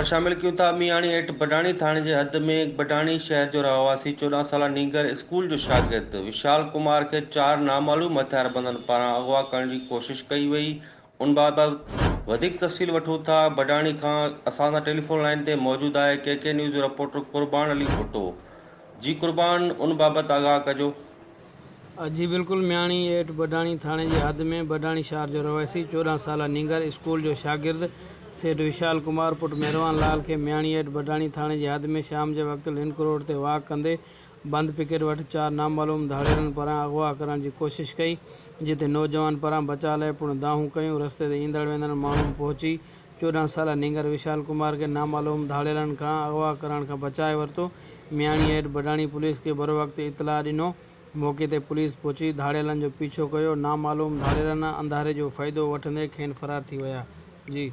خبر شامل ڪيون ٿا مياڻي هيٺ بڊاڻي ٿاڻي جي حد ۾ بڊاڻي شهر جو رهواسي 14 سالا نينگر اسڪول جو شاگرد وشال ڪمار کي چار نامعلوم هٿياربندن پاران اغوا ڪرڻ جي ڪوشش ڪئي وئي ان بابت وڌيڪ تفصيل وٺون ٿا بڊاڻي کان اسان سان ٽيليفون لائين تي موجود آهي ڪي ڪي نيوز جو رپورٽر قربان علي ڀٽو جي قربان ان بابت آگاهه ڪجو. جي بلڪل مياڻي ايٽ بڊاڻي ٿاڻي جي حد ۾ بڊاڻي شهر جو رهواسي 14 سالا نينگر اسڪول جو شاگرد سيٺ وشال ڪمار پٽ مهروان لال کي مياڻي ايٽ بڊاڻي ٿاڻي جي حد ۾ شام جي وقت لنڪ روڊ تي واڪ ڪندي بند پڪيٽ وٽ چار نامعلوم ڌاڙيلن پاران اغوا ڪرڻ جي ڪوشش ڪئي جتي نوجوان پاران بچاء لاء پڻ دانهون ڪيون رستي تي ايندڙ ويندڙ ماڻهن پهچي 14 سالا نينگر وشال ڪمار کي نامعلوم ڌاڙيلن کان اغوا ڪرڻ کان بچائي ورتو. مياڻي ايٽ بڊاڻي پوليس کي بروقت اطلاع ڏنو. موقعي تي پوليس پهچي ڌاڙيلن جو پيڇو ڪيو. نامعلوم ڌاڙيلن انڌاري جو فائدو وٺندي کين فرار ٿي ويا. جي.